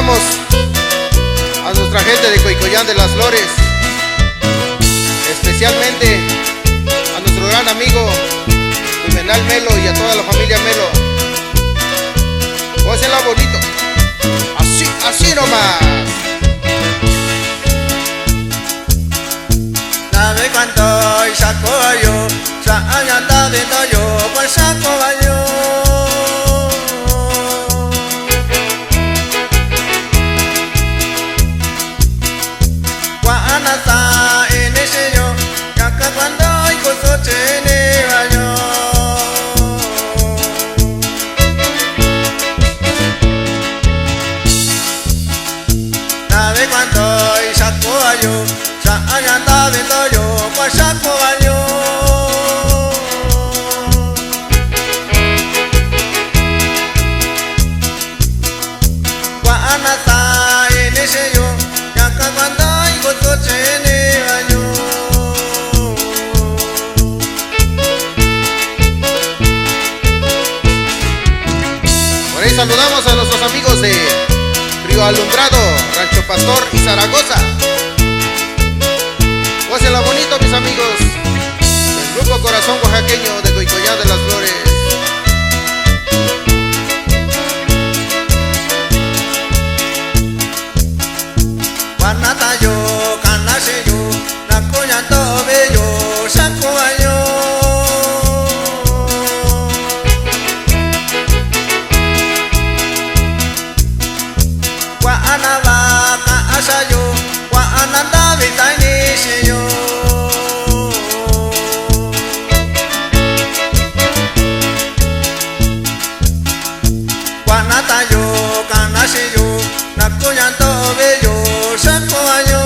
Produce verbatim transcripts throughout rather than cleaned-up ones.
A nuestra gente de Coicoyán de las Flores, especialmente a nuestro gran amigo Juvenal Melo y a toda la familia Melo. Gócenla bonito. Así, así nomás. Nabe cuando y saco yo, sa anya tabe to yo, pues saco yo. Wa anata en ese yo, kaka cuando y kuso chene yo. Nabe cuando y saco yo, sa anya tabe to yo, pues saco yo. Wa anata en ese yo, kaka cuando y kuso chene yo. Por ahí saludamos a nuestros amigos de Río Alumbrado, Rancho Pastor y Zaragoza. Gócenla bonito, mis amigos. El grupo Corazón Oaxaqueño de Coicoyán de las Flores. Wanata yo, kanase yo, nakoya to be yo, sakoa yo. Wa anaba ka asa yo, wa ananda be taini se yo. Wa nata yo, kanase yo, nakoya to be yo, sakoa yo.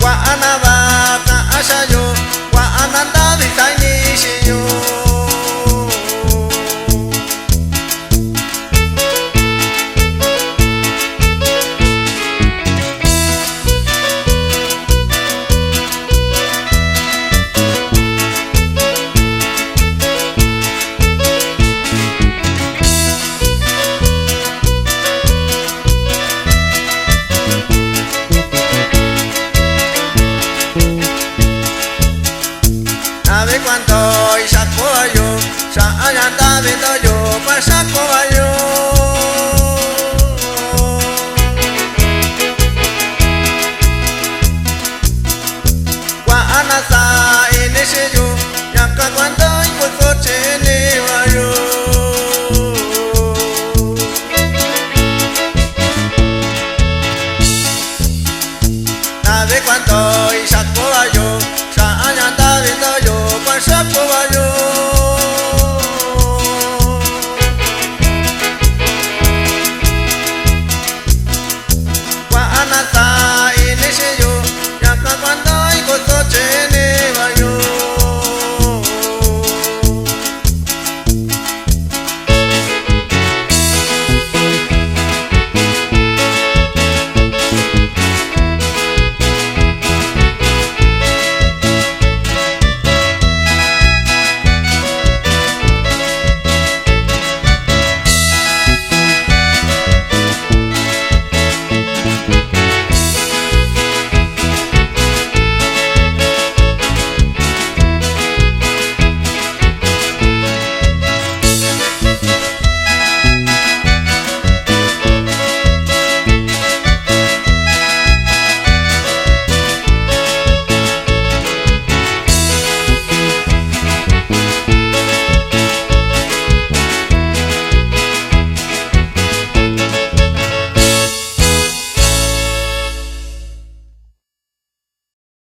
Wa anaba ka asa yo, wa ananda be taini se yo. Nabe cuando y saco yo, sa anya tabe to yo, pues saco yo. Wa anata en ese yo, yaka cuando y kuso chene yo. Nabe cuando y saco yo,